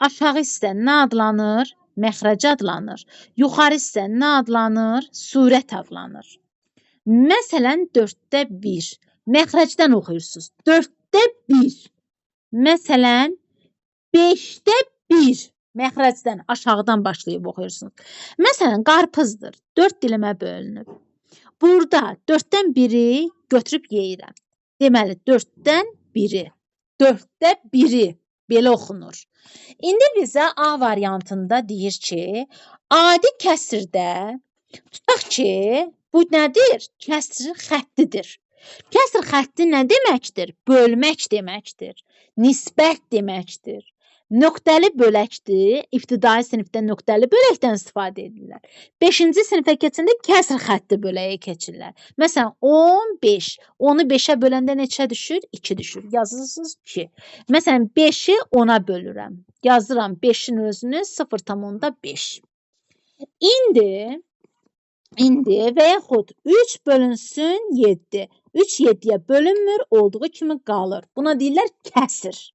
Aşağı hissə nə adlanır? Məxrəc adlanır. Yuxarı hissə nə adlanır? Surət adlanır. Məsələn, 4-də 1. Məxrəcdən oxuyursunuz. 4-də 1. Məsələn, 5-də 1. Məxrəcdən, aşağıdan başlayıb oxuyursunuz. Məsələn, qarpızdır. 4 dilimə bölünüb. Burada 4-dən 1-i götürüb yeyirəm. Deməli, 4-dən 1-i. 4-də 1-i. Belə oxunur. İndi bizə A variantında deyir ki, adi kəsirdə tutaq ki, bu nədir? Kəsr xəttidir. Kəsr xətti nə deməkdir? Bölmək deməkdir. Nisbət deməkdir. Nöqtəli böləkdir. İbtidai sinifdə nöqtəli böləkdən istifadə edirlər. 5-ci sinifə keçəndə kəsr xətti böləyə keçirlər. Məsələn, 15. 10-u 5-ə böləndə neçə düşür? 2 düşür. Yazırsınız 2. Məsələn, 5-i 10-a bölürəm. Yazıram 5-in özünü 0,5. İndi və yaxud 3 bölünsün 7. 3 7-yə bölünmür, olduğu kimi qalır. Buna deyirlər kəsir.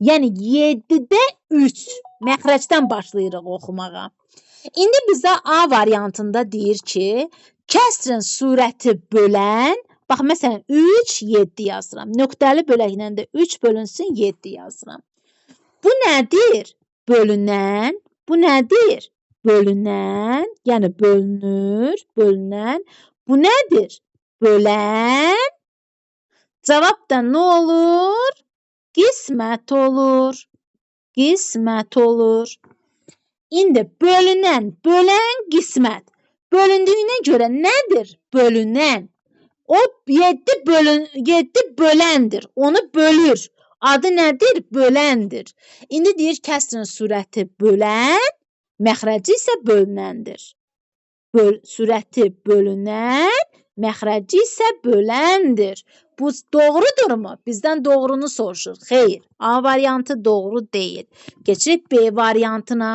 Yəni 7-də 3 məxrəcdən başlayırıq oxumağa. İndi bizə A variantında deyir ki, kəsrin surəti bölən, bax məsələn 3, 7 yazıram. Nöqtəli böləklə də 3 bölünsün 7 yazıram. Bu nədir? Bölünən. Bu nədir? Bölünən, yəni bölünür, bölünən. Bu nədir? Bölən. Cavab da nə olur? Qismət olur. Qismət olur. İndi bölünən, bölən, qismət. Bölündüyünə görə nədir? Bölünən. O 7 böləndir. Onu bölür. Adı nədir? Böləndir. İndi deyir kəsrin surəti bölən, məxrəci isə bölünəndir. Sürəti bölünən, məxrəci isə böləndir. Bu doğrudurmu? Bizdən doğrunu soruşur. Xeyr, A variantı doğru deyil. Keçirik B variantına.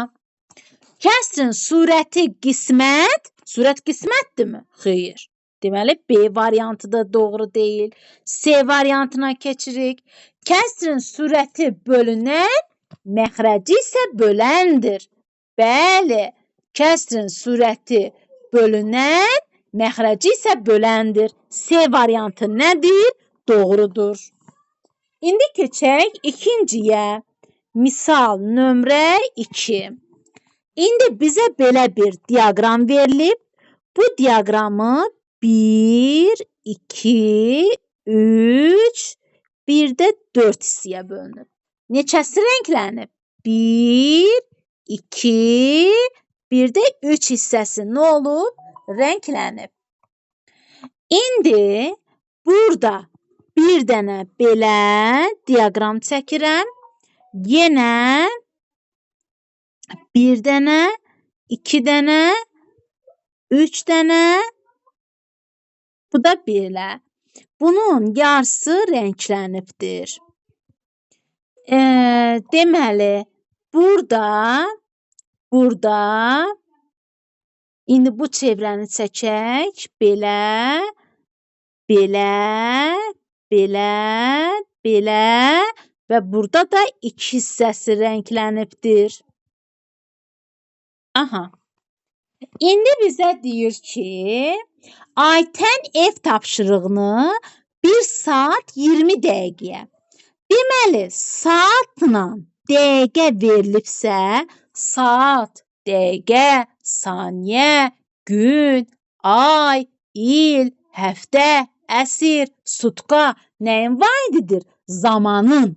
Kəsrin surəti qismət, surət qismətdirmi? Xeyr. Deməli, B variantı da doğru deyil. C variantına keçirik. Kəsrin surəti bölünən, məxrəci isə böləndir. Bəli, kəsrin surəti bölünən, məxrəci isə böləndir. C variantı nədir? Doğrudur. İndi keçək ikinciyə. Misal nömrə 2. İndi bizə belə bir diaqram verilib. Bu diaqramı 1, 2, 3, bir də 4 hissəyə bölünüb. Neçəsi rənglənib? 1, 2, bir də 3 hissəsi nə olub? Rənglənib. İndi burada bir dənə belə diaqram çəkirəm. Yenə bir dənə, 2 dənə, 3 dənə, bu da belə. Bunun yarısı rənglənibdir. Deməli, burada indi bu çevrəni çəkək. Belə, belə, belə, belə və burada da 2 hissəsi rənglənibdir. Aha. İndi bizə deyir ki, Aytən ev tapşırığını 1 saat 20 dəqiqəyə. Deməli, saatla dəqiqə verilibsə, saat, dəqiqə, saniyə, gün, ay, il, həftə, əsr, sutka nəyin vahididir? Zamanın.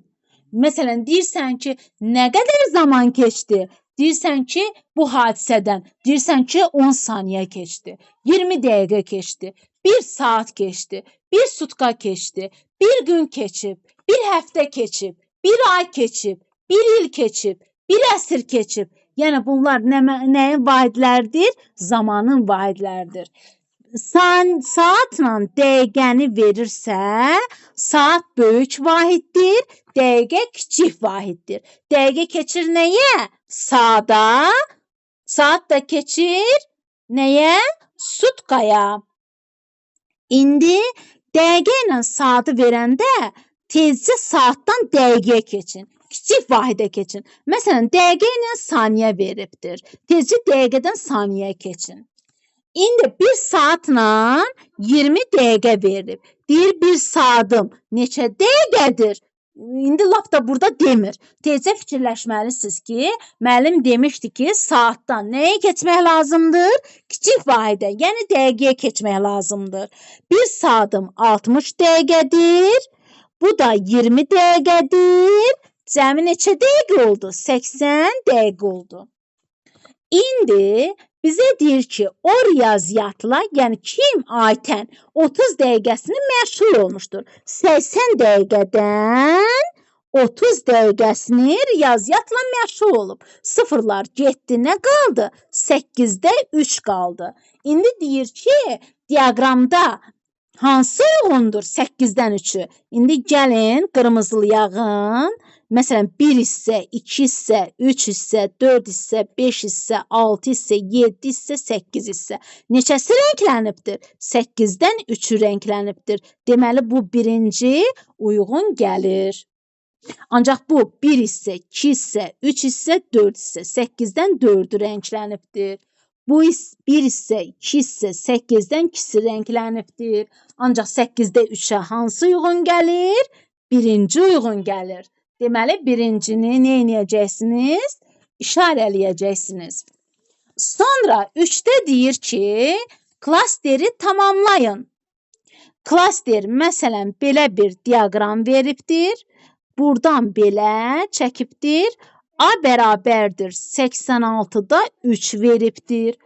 Məsələn, deyirsən ki, nə qədər zaman keçdi? Deyirsən ki, bu hadisədən. Deyirsən ki, 10 saniyə keçdi, 20 dəqiqə keçdi, 1 saat keçdi, 1 sutka keçdi, 1 gün keçib, 1 həftə keçib, 1 ay keçib, 1 il keçib, 1 əsr keçib. Yəni, bunlar nəyin vahidləridir? Zamanın vahidləridir. Saatla dəqiqəni verirsə, saat böyük vahiddir, dəqiqə kiçik vahiddir. Dəqiqə keçir nəyə? Saata, saat da keçir nəyə? Sutkaya. İndi dəqiqə ilə saatı verəndə tezcə saatdan dəqiqəyə keçin. Kiçik vahidə keçin. Məsələn, dəqiqə ilə saniyə veribdir. Tezcə dəqiqədən saniyəyə keçin. İndi 1 saatla 20 dəqiqə verilib. Deyir, 1 saatım neçə dəqiqədir? İndi lap da burada demir. Tezcə fikirləşməlisiniz ki, müəllim demişdi ki, saatdan nəyə keçmək lazımdır? Kiçik vahidə, yəni dəqiqəyə keçmək lazımdır. 1 saatım 60 dəqiqədir. Bu da 20 dəqiqədir. Cəmi neçə dəqiqə oldu? 80 dəqiqə oldu. İndi bizə deyir ki, o riyaziyyatla, yəni kim Aytən 30 dəqiqəsini məşğul olmuşdur. 80 dəqiqədən 30 dəqiqəsini riyaziyyatla məşğul olub. Sıfırlar getdi, nə qaldı? 8-də 3 qaldı. İndi deyir ki, diaqramda hansı uyğundur 8-dən 3-ü? İndi gəlin qırmızılayağın. Məsələn, 1 hissə, 2 hissə, 3 hissə, 4 hissə, 5 hissə, 6 hissə, 7 hissə, 8 hissə. Neçəsi rənglənibdir? 8-dən 3-ü rənglənibdir. Deməli, bu birinci uyğun gəlir. Ancaq bu 1 hissə, 2 hissə, 3 hissə, 4 hissə, 8-dən 4-ü rənglənibdir. Bu 1 hissə, 2 hissə, 8-dən 2-si rənglənibdir. Ancaq 8-də 3-ə hansı uyğun gəlir? Birinci uyğun gəlir. Deməli, birincini nə edəcəksiniz? İşarələyəcəksiniz. Sonra 3-də deyir ki, klasteri tamamlayın. Klaster, məsələn, belə bir diaqram veribdir. Buradan belə çəkibdir. A bərabərdir 86-da 3 veribdir.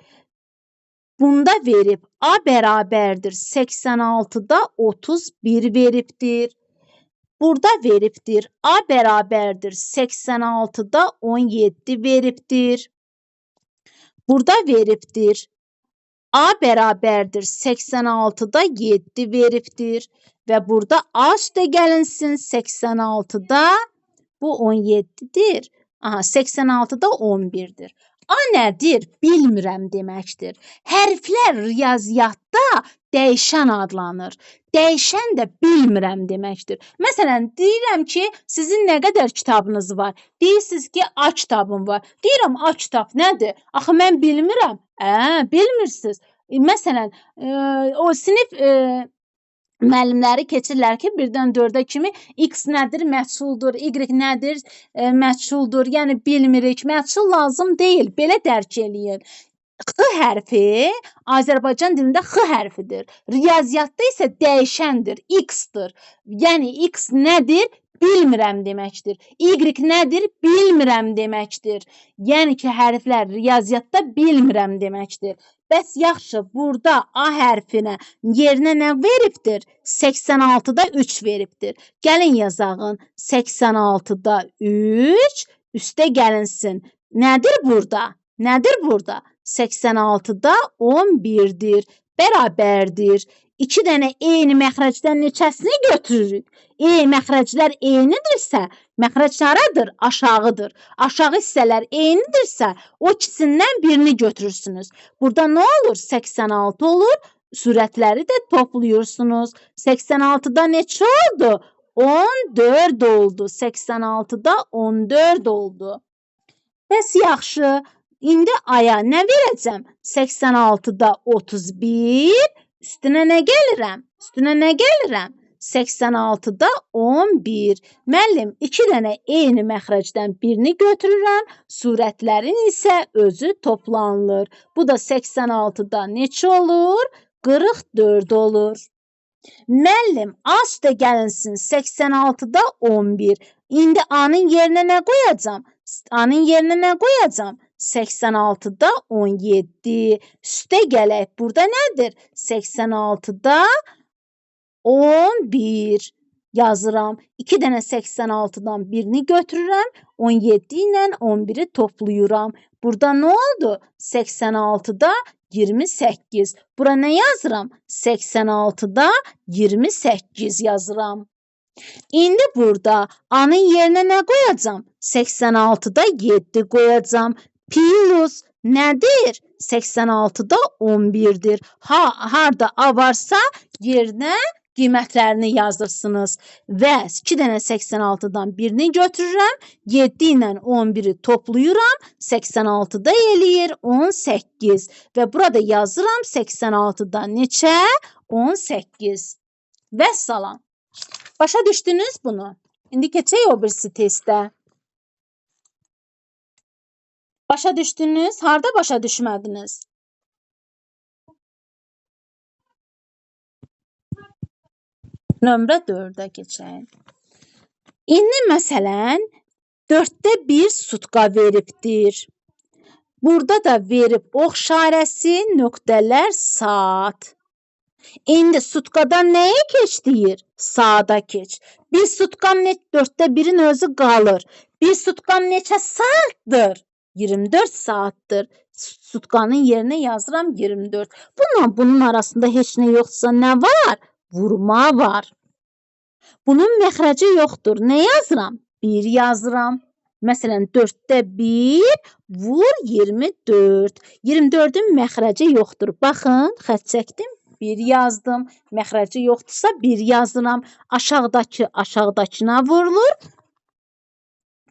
Bunda verib A bərabərdir 86-da 31 veribdir. Burada veribdir A bərabərdir 86-da 17 veribdir. Burada veribdir A bərabərdir 86-da 7 veribdir. Və burada A üstə gəlinsin 86-da bu 17-dir. Aha, 86-da 11-dir. A nədir? Bilmirəm deməkdir. Hərflər riyaziyyatda dəyişən adlanır. Dəyişən də bilmirəm deməkdir. Məsələn, deyirəm ki, sizin nə qədər kitabınız var? Deyirsiniz ki, A kitabım var. Deyirəm, A kitab nədir? Axı, mən bilmirəm. Bilmirsiniz. Məsələn, o sinif müəllimləri keçirlər ki, 1-dən 4-ə kimi X nədir? Məchuldur. Y nədir? Məchuldur. Yəni, bilmirik. Məchul lazım deyil. Belə dərk eləyin. X hərfi Azərbaycan dilində X hərfidir. Riyaziyyatda isə dəyişəndir. X-dir. Yəni, X nədir? Bilmirəm deməkdir. Y nədir? Bilmirəm deməkdir. Yəni ki, hərflər riyaziyyatda bilmirəm deməkdir. Bəs yaxşı, burada A hərfinə yerinə nə veribdir? 86-da 3 veribdir. Gəlin yazağın. 86-da 3 üstə gəlinsin. Nədir burada? Nədir burada? 86-da 11-dir. Bərabərdir. 2 dənə eyni məxrəcdən neçəsini götürürük? Məxrəclər eynidirsə, məxrəc haradır? Aşağıdır. Aşağı hissələr eynidirsə, o ikisindən birini götürürsünüz. Burada nə olur? 86 olur. Sürətləri də toplayırsınız. 86-da neçə oldu? 14 oldu. 86-da 14 oldu. Bəs yaxşı, indi Aya nə verəcəm? 86-da 31. Üstünə nə gəlirəm? Üstünə nə gəlirəm? 86-da 11. Müəllim, 2 dənə eyni məxrəcdən birini götürürəm. Surətlərin isə özü toplanılır. Bu da 86-da neçə olur? 44 olur. Müəllim, A üstə gəlinsin 86-da 11. İndi A-nın yerinə nə qoyacam? A-nın yerinə nə qoyacam? 86-da 17. Üstə gələk. Burada nədir? 86-da 11 yazıram. 2 dənə 86-dan birini götürürəm. 17 ilə 11-i toplayıram. Burada nə oldu? 86-da 28. Bura nə yazıram? 86-da 28 yazıram. İndi burada A-nın yerinə nə qoyacam? 86-da 7 qoyacam. Plus nədir? 86-da 11-dir. Harda A varsa yerinə Qiymətlərini yazırsınız və 2 dənə 86-dan birini götürürəm, 7 ilə 11-i toplayıram, 86-da eləyir 18 və burada yazıram 86-da neçə? 18. Vəssalam. Başa düşdünüz bunu? İndi keçək o birisi testə. Başa düşdünüz? Harda başa düşmədiniz? Nömrə 4-ə keçək. İndi məsələn 4-də 1 sutka veribdir. Burada da verib ox işarəsi, nöqtələr saat. İndi sutkadan nəyə keç deyir? Saata keç. Bir sutkam 4-də 1-in özü qalır. Bir sutkam neçə saatdır? 24 saatdır. Sutkanın yerinə yazıram 24. Bununla bunun arasında heç nə yoxsa nə var? Vurma var. Bunun məxrəci yoxdur. Nə yazıram? 1 yazıram. Məsələn, 4-də 1 vur 24. 24-ün məxrəci yoxdur. Baxın, xətt çəkdim. 1 yazdım. Məxrəci yoxdursa 1 yazıram. Aşağıdakı aşağıdakına vurulur.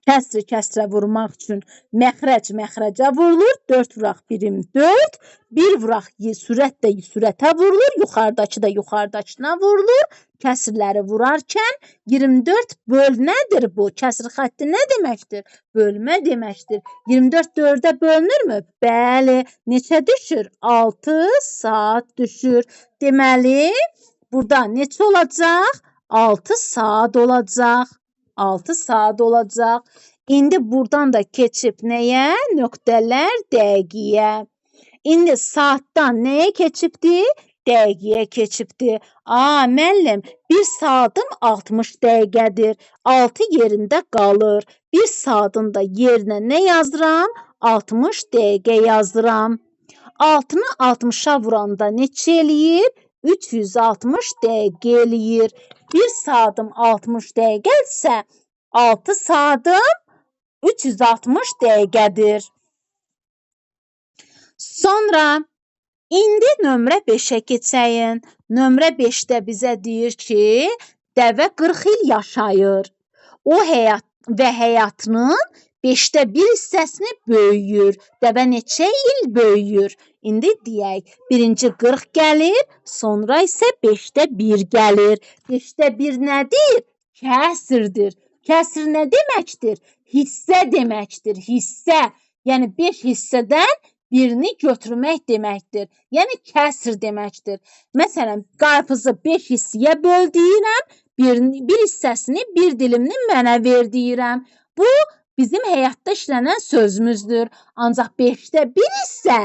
Kəsri kəsrə vurmaq üçün məxrəc məxrəcə vurulur. 4 vuraq 1-im 4. 1 vuraq sürət də sürətə vurulur. Yuxarıdakı da yuxarıdakına vurulur. Kəsrləri vurarkən 24 böl nədir bu? Kəsr xətti nə deməkdir? Bölmə deməkdir. 24 4-ə bölünürmü? Bəli. Neçə düşür? 6 saat düşür. Deməli, burada neçə olacaq? 6 saat olacaq. 6 saat olacaq. İndi buradan da keçib nəyə? Nöqtələr dəqiqəyə. İndi saatdan nəyə keçibdi? Dəqiqəyə keçibdi. A, müəllim, 1 saatım 60 dəqiqədir. 6 yerində qalır. 1 saatın da yerinə nə yazıram? 60 dəqiqə yazıram. 6-nı 60-a vuranda neçə eləyir? 360 dəqiqə eləyir. 1 saatım 60 dəqiqədirsə, 6 saatım 360 dəqiqədir. Sonra indi nömrə 5-ə keçəyin. Nömrə 5-də bizə deyir ki, dəvə 40 il yaşayır. O həyat və həyatının 5-də 1 hissəsini böyüyür. Dəvə neçə il böyüyür? İndi deyək, birinci 40 gəlir, sonra isə 5-də 1 gəlir. 5-də 1 nədir? Kəsrdir. Kəsr nə deməkdir? Hissə deməkdir, hissə. Yəni 5 hissədən birini götürmək deməkdir. Yəni kəsr deməkdir. Məsələn, qarpızı 5 hissəyə böl deyirəm, bir hissəsini, bir dilimini mənə ver deyirəm. Bu, bizim həyatda işlənən sözümüzdür. Ancaq 5-də 1 hissə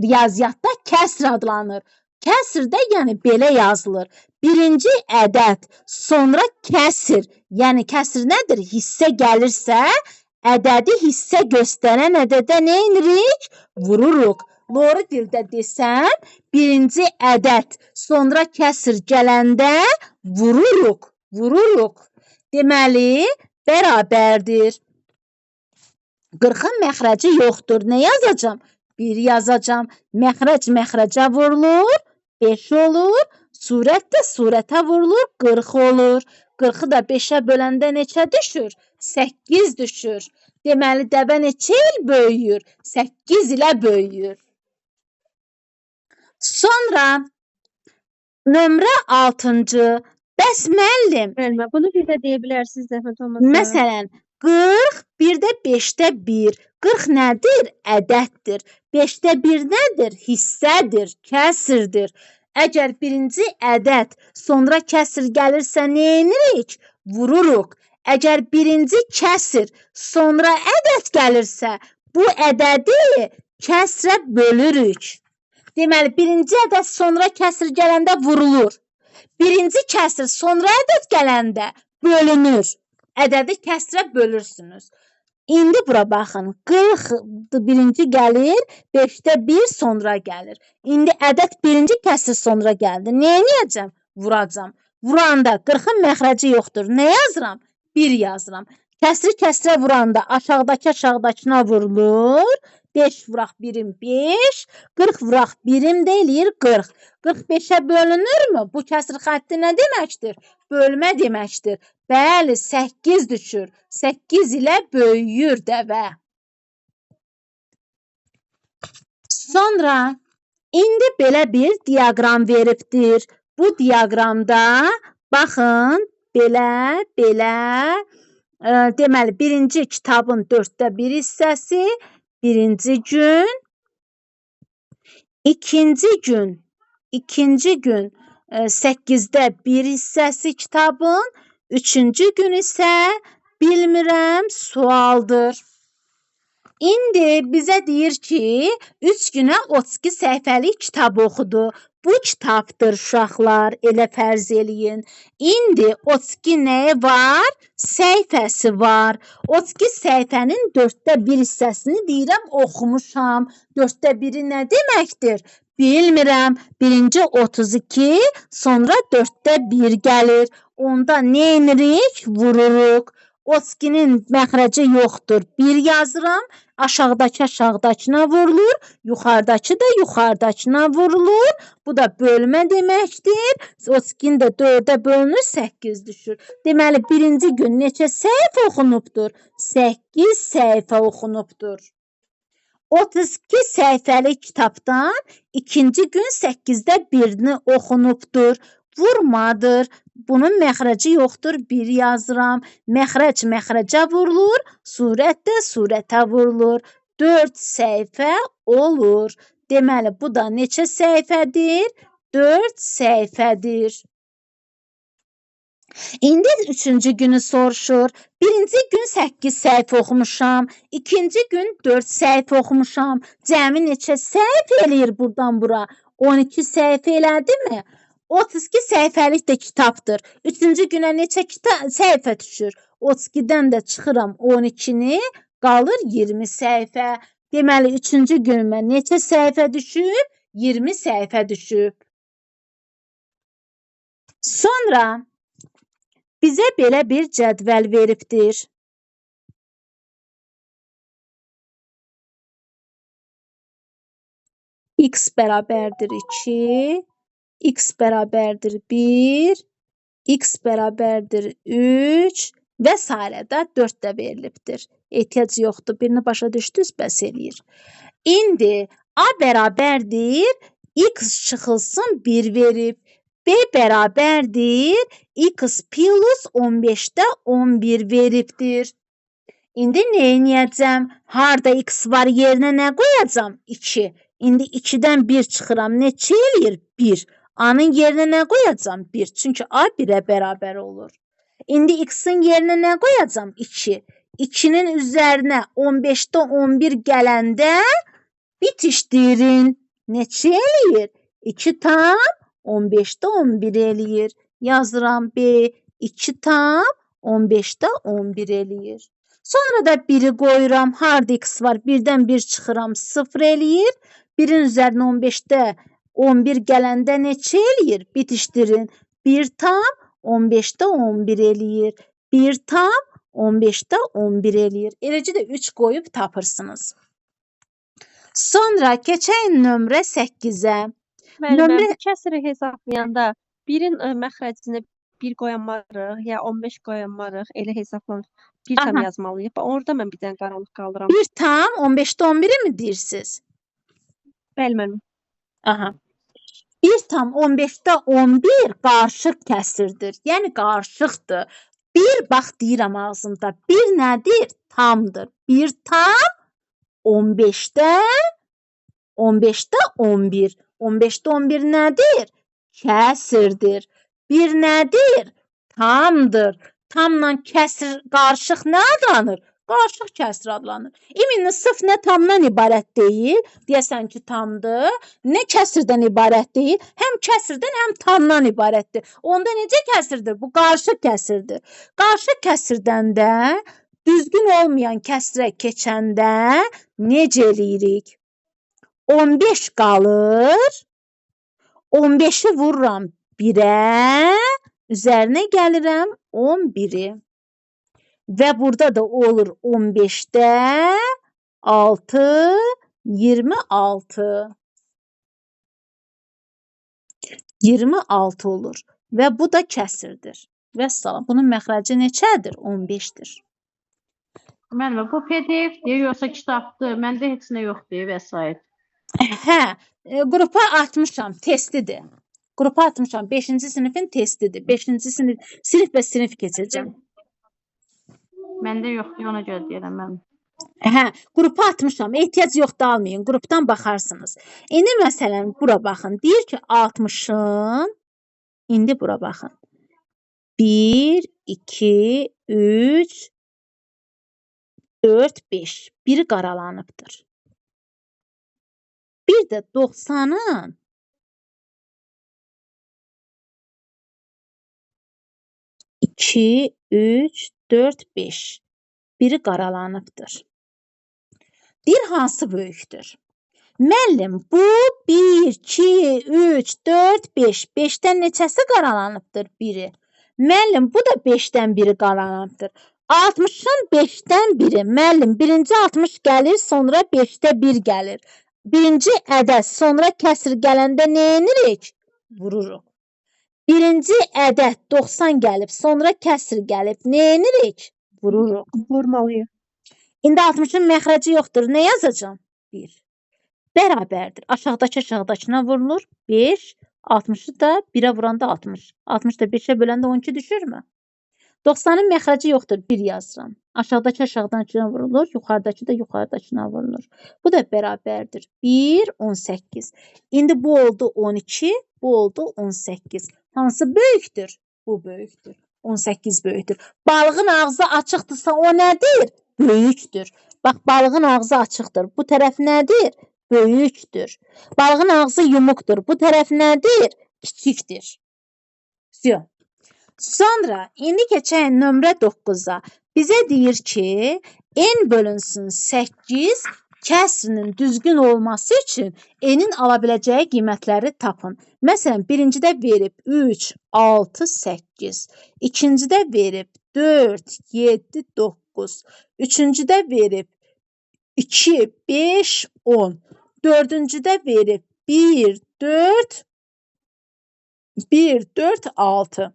riyaziyyatda kəsr adlanır. Kəsr də yəni belə yazılır. Birinci ədəd, sonra kəsr. Yəni kəsr nədir? Hissə gəlirsə, ədədi hissə göstərən ədədə nə edirik? Vururuq. Loru dildə desəm, birinci ədəd, sonra kəsr gələndə vururuq. Vururuq. Deməli, bərabərdir. 40-ın məxrəci yoxdur. Nə yazacam? 1 yazacam. Məxrəc məxrəcə vurulur, 5 olur. Surət də surətə vurulur, 40 olur. 40-ı da 5-ə böləndə neçə düşür? 8 düşür. Deməli, dəvə neçə il böyüyür? 8 ilə böyüyür. Sonra nömrə 6-cı. Bəs müəllim. Müəllimə, bunu bir də deyə bilərsiniz, zəhmət olmasa. Məsələn, 40, bir də 5-də 1. 40 nədir? Ədəddir. 5-də 1 nədir? Hissədir, kəsrdir. Əgər birinci ədəd, sonra kəsr gəlirsə nə edirik? Vururuq. Əgər birinci kəsr, sonra ədəd gəlirsə, bu ədədi kəsrə bölürük. Deməli, birinci ədəd sonra kəsr gələndə vurulur. Birinci kəsr sonra ədəd gələndə bölünür. Ədədi kəsrə bölürsünüz. İndi bura baxın. 40 birinci gəlir, 5-də 1 sonra gəlir. İndi ədəd birinci kəsr sonra gəldi. Nə edəcəm? Vuracam. Vuranda 40-ın məxrəci yoxdur. Nə yazıram? 1 yazıram. Kəsri kəsrə vuranda aşağıdakı aşağıdakına vurulur. 5 vuraq 1-in 5, 40 vuraq 1-in də eləyir 40. 45-ə bölünürmü? Bu kəsir xətti nə deməkdir? Bölmə deməkdir. Bəli, 8 düşür. 8 ilə böyüyür dəvə. Sonra indi belə bir diaqram veribdir. Bu diaqramda baxın, belə, belə, deməli, birinci kitabın 1/4 hissəsi, birinci gün, ikinci gün 1/8 hissəsi kitabın, üçüncü gün isə bilmirəm, sualdır. İndi bizə deyir ki, 3 günə 32 səhifəlik kitab oxudu. Bu kitabdır uşaqlar, elə fərz eləyin. İndi 32 nəyi var? Səhifəsi var. 32 səhifənin 1/4 hissəsini deyirəm, oxumuşam. 1/4-i nə deməkdir? Bilmirəm. Birinci 32, sonra 1/4 gəlir. Onda nə edirik? Vururuq. 32-nin məxrəci yoxdur. 1 yazıram. Aşağıdakı aşağıdakına vurulur. Yuxarıdakı da yuxarıdakına vurulur. Bu da bölmə deməkdir. 32-ni də 4-ə bölünür, 8 düşür. Deməli, birinci gün neçə səhifə oxunubdur? 8 səhifə oxunubdur. 32 səhifəlik kitabdan ikinci gün 1/8-ni oxunubdur. Vurmadır. Bunun məxrəci yoxdur. 1 yazıram. Məxrəc məxrəcə vurulur. Surət də surətə vurulur. 4 səhifə olur. Deməli, bu da neçə səhifədir? 4 səhifədir. İndi üçüncü günü soruşur. Birinci gün 8 səhifə oxumuşam. İkinci gün 4 səhifə oxumuşam. Cəmi neçə səhifə eləyir buradan bura? 12 səhifə elədimi? 32 səhifəlik də kitabdır. Üçüncü günə neçə səhifə düşür? 32-dən də çıxıram 12-ni, qalır 20 səhifə. Deməli, üçüncü günümə neçə səhifə düşüb? 20 səhifə düşüb. Sonra bizə belə bir cədvəl veribdir. X bərabərdir 2, X bərabərdir 1, X bərabərdir 3 və sairə də 4 də verilibdir. Ehtiyac yoxdur. Birini başa düşdünüz, bəs eləyir. İndi A bərabərdir, X çıxılsın 1 verib. B bərabərdir, X plus 15-də 11 veribdir. İndi nə eləyəcəm? Harda X var yerinə nə qoyacam? 2. İndi 2-dən 1 çıxıram. Neçə eləyir? 1. A-nın yerinə nə qoyacam? 1. Çünki A 1-ə bərabər olur. İndi X-in yerinə nə qoyacam? 2. 2-nin üzərinə 15-də 11 gələndə bitişdirin. Neçə eləyir? 2 tam 15-də 11 eləyir. Yazıram B. 2 tam 15-də 11 eləyir. Sonra da 1-i qoyuram. Harda X var? 1-dən 1 çıxıram. 0 eləyir. 1-in üzərinə 15-də 11 gələndə neçə eləyir? Bitişdirin. 1 tam 15-də 11 eləyir. 1 tam 15-də 11 eləyir. Eləcə də 3 qoyub tapırsınız. Sonra keçək nömrə 8-ə. Müəllimə, bu kəsiri hesablayanda 1-in məxrəcini 1 qoyanmarıq, ya 15 qoyanmarıq, elə hesablanır. 1 tam yazmalıyıq. Orada mən bir dənə qaranlıq qaldıram. 1 tam 15-də 11-i mi deyirsiniz? Bəli, müəllim. Aha. 1 tam 15-də 11 qarışıq kəsirdir. Yəni qarışıqdır. 1, bax deyirəm ağzımda. 1 nədir? Tamdır. 1 tam 15-də 11. 15-də 11 nədir? Kəsirdir. 1 nədir? Tamdır. Tamla kəsir qarışıq nə adlanır? Qarışıq kəsir adlanır. İminli sıf nə tamdan ibarət deyil, deyəsən ki tamdır, nə kəsirdən ibarət deyil, həm kəsirdən, həm tamdan ibarətdir. Onda necə kəsirdir? Bu qarışıq kəsirdir. Qarışıq kəsirdən də düzgün olmayan kəsirə keçəndə necə eləyirik? 15 qalır, 15-i vururam 1-ə, üzərinə gəlirəm 11-i. Və burada da olur 15-də 6 26. 26 olur və bu da kəsirdir. Vəssalam. Bunun məxrəci neçədir? 15-dir. Müəllimə, bu PDF-dir, yoxsa kitabdır? Məndə heç nə yoxdur, vəsait. Hə, qrupa atmışam, testidir. Qrupa atmışam, 5-ci sinifin testidir. 5-ci sinif, sinif və sinif keçəcəm. Məndə yoxdur, ona görə deyirəm mən. Hə, qrupa atmışam. Ehtiyac yoxdur, almayın. Qrupdan baxarsınız. İndi məsələn, bura baxın. Deyir ki, 60-ın, indi bura baxın. 1, 2, 3, 4, 5. Biri qaralanıbdır. Bir də 90-ın 2, 3, 4, 5. Biri qaralanıbdır. Deyir, hansı böyükdür? Müəllim, bu 1, 2, 3, 4, 5. 5-dən neçəsi qaralanıbdır? Biri. Müəllim, bu da 5-dən biri qaralanıbdır. 60-ın 5-dən biri. Müəllim, birinci 60 gəlir, sonra 5-də 1 gəlir. Birinci ədəd, sonra kəsir gələndə nə edirik? Vururuq. Birinci ədəd 90 gəlib, sonra kəsir gəlib. Nə edirik? Vururuq. Vurmalıyıq. İndi 60-ın məxrəci yoxdur. Nə yazacağam? 1. Bərabərdir. Aşağıdakı aşağıdakına vurulur. 5. 60-ı da 1-ə vuranda 60. 60 da 5-ə böləndə 12 düşürmü? 90-ın məxrəci yoxdur. 1 yazıram. Aşağıdakı aşağıdakına vurulur. Yuxarıdakı da yuxarıdakına vurulur. Bu da bərabərdir. 1, 18. İndi bu oldu 12, bu oldu 18. Hansı böyükdür? Bu böyükdür. 18 böyükdür. Balığın ağzı açıqdırsa o nədir? Böyükdür. Bax, balığın ağzı açıqdır. Bu tərəf nədir? Böyükdür. Balığın ağzı yumuqdur. Bu tərəf nədir? Kiçikdir. Vsyo. Sonra indi keçək nömrə 9-a. Bizə deyir ki, n bölünsün 8 kəsrinin düzgün olması üçün n-in ala biləcəyi qiymətləri tapın. Məsələn, birincidə verib 3, 6, 8. İkincidə verib 4, 7, 9. Üçüncüdə verib 2, 5, 10. Dördüncüdə verib 1, 4, 1, 4, 6.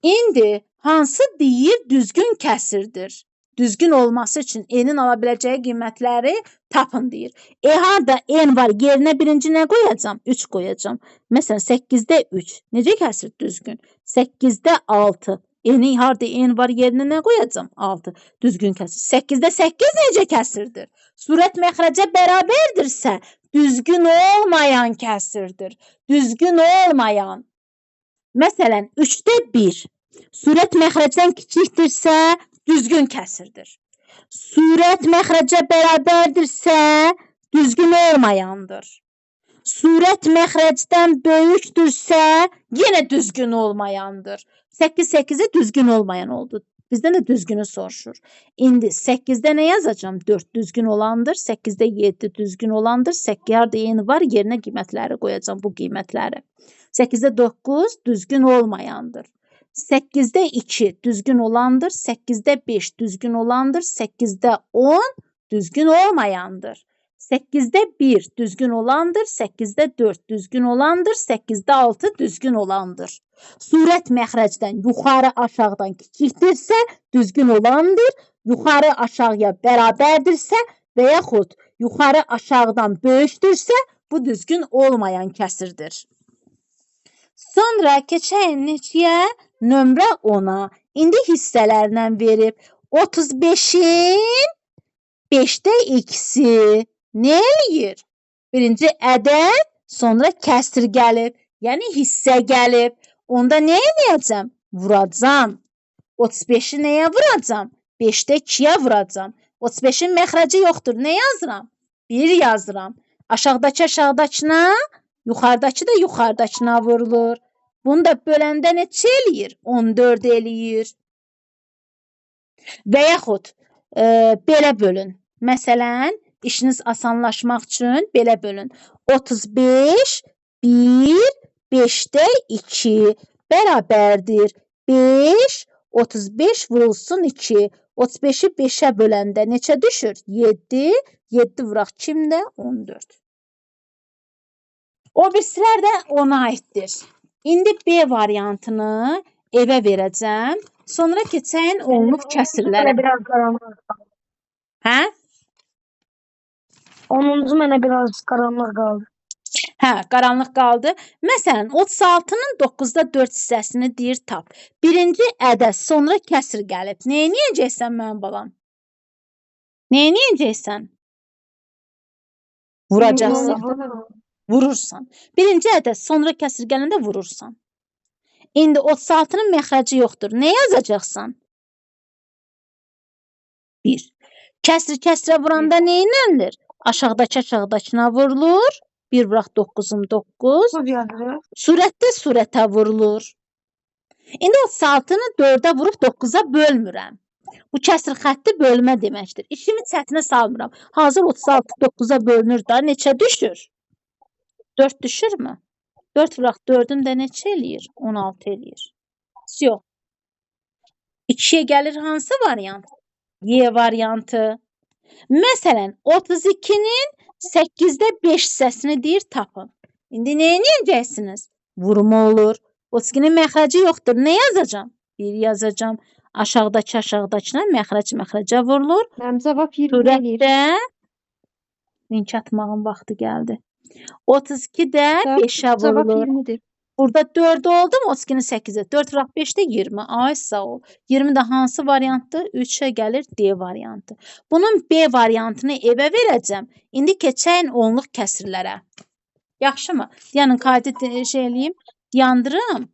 İndi hansı deyir düzgün kəsirdir? Düzgün olması üçün n-in ala biləcəyi qiymətləri tapın deyir. Harda n var, yerinə birinci nə qoyacam? 3 qoyacam. Məsələn, 8-də 3. Necə kəsir düzgün? 8-də 6. N-i harda n var, yerinə nə qoyacam? 6. Düzgün kəsir. 8-də 8 necə kəsirdir? Surət məxrəcə bərabərdirsə, düzgün olmayan kəsirdir. Düzgün olmayan. Məsələn, 3-də 1. Surət məxrəcdən kiçikdirsə, düzgün kəsirdir. Surət məxrəcə bərabərdirsə, düzgün olmayandır. Surət məxrəcdən böyükdürsə, yenə düzgün olmayandır. 8 8-i düzgün olmayan oldu. Bizdən də düzgünü soruşur. İndi 8-də nə yazacağam? 4 düzgün olandır. 8-də 7 düzgün olandır. 8 harda n var, yerinə qiymətləri qoyacağam, bu qiymətləri. 8-də 9 düzgün olmayandır. 8-də 2 düzgün olandır. 8-də 5 düzgün olandır. 8-də 10 düzgün olmayandır. 8-də 1 düzgün olandır. 8-də 4 düzgün olandır. 8-də 6 düzgün olandır. Surət məxrəcdən yuxarı aşağıdan kiçikdirsə düzgün olandır. Yuxarı aşağıya bərabərdirsə və yaxud yuxarı aşağıdan böyükdürsə bu düzgün olmayan kəsirdir. Sonra keçək neçəyə? Nömrə 10-a. İndi hissələrlə verib 35-in 5-də 2-si nə eləyir? Birinci ədəd, sonra kəsr gəlib, yəni hissə gəlib. Onda nə eləyəcəm? Vuracam. 35-i nəyə vuracam? 5-də 2-yə vuracam. 35-in məxrəci yoxdur. Nə yazıram? 1 yazıram. Aşağıdakı aşağıdakına, yuxarıdakı da yuxarıdakına vurulur. Bunu da böləndə neçə eləyir? 14 eləyir. Və yaxud belə bölün. Məsələn, işiniz asanlaşmaq üçün belə bölün. 35, 1, 5-də 2 bərabərdir. 5, 35 vurulsun 2. 35-i 5-ə böləndə neçə düşür? 7. 7 vuraq kimdə? 14. O birisilər də ona aiddir. İndi B variantını evə verəcəm. Sonra keçəyin onluq kəsirlərə. Mənə biraz qaranlıq qaldı. Hə? 10-cu mənə biraz qaranlıq qaldı. Hə, qaranlıq qaldı. Məsələn, 36-nın 9-da 4 hissəsini deyir tap. Birinci ədəd, sonra kəsir gəlib. Nə eləyəcəksən mənim balam? Nə eləyəcəksən? Vuracaqsan. Vurursan. Birinci ədəd, sonra kəsir gələndə vurursan. İndi 36-nın məxrəci yoxdur. Nə yazacaqsan? 1. Kəsir kəsrə vuranda nə elənilir? Aşağıdakı aşağıdakına vurulur. 1 vuraq 9-un 9. Yazırıq. Surətdə surətə vurulur. İndi 36-nı 4-ə vurub 9-a bölmürəm. Bu kəsir xətti bölmə deməkdir. İşimi çətinə salmıram. Hazır 36 9-a bölünür da neçə düşür? 4 düşürmü? 4 vuraq 4-ün də neçə eləyir? 16 eləyir. Yox. 2-yə gəlir hansı variant? Y variantı. Məsələn, 32-nin 8-də 5 hissəsini deyir tapın. İndi nə eləyəcəksiniz? Vurma olur. 32-nin məxrəci yoxdur. Nə yazacağam? 1 yazacağam. Aşağıdakı aşağıdakına məxrəc məxrəcə vurulur. Mənim cavab 20 eləyir. Surətdə link atmağın vaxtı gəldi. 32 də 5-ə Cavab vurulur. 20-dir. Burada 4 oldu mu? 32-nin 8-i. 4 vuraq 5 də 20. Ay sağ ol. 20 də hansı variantdır? 3-ə gəlir D variantı. Bunun B variantını evə verəcəm. İndi keçəyin onluq kəsirlərə. Yaxşımı? Yəni qaydı şey eləyim, yandırım.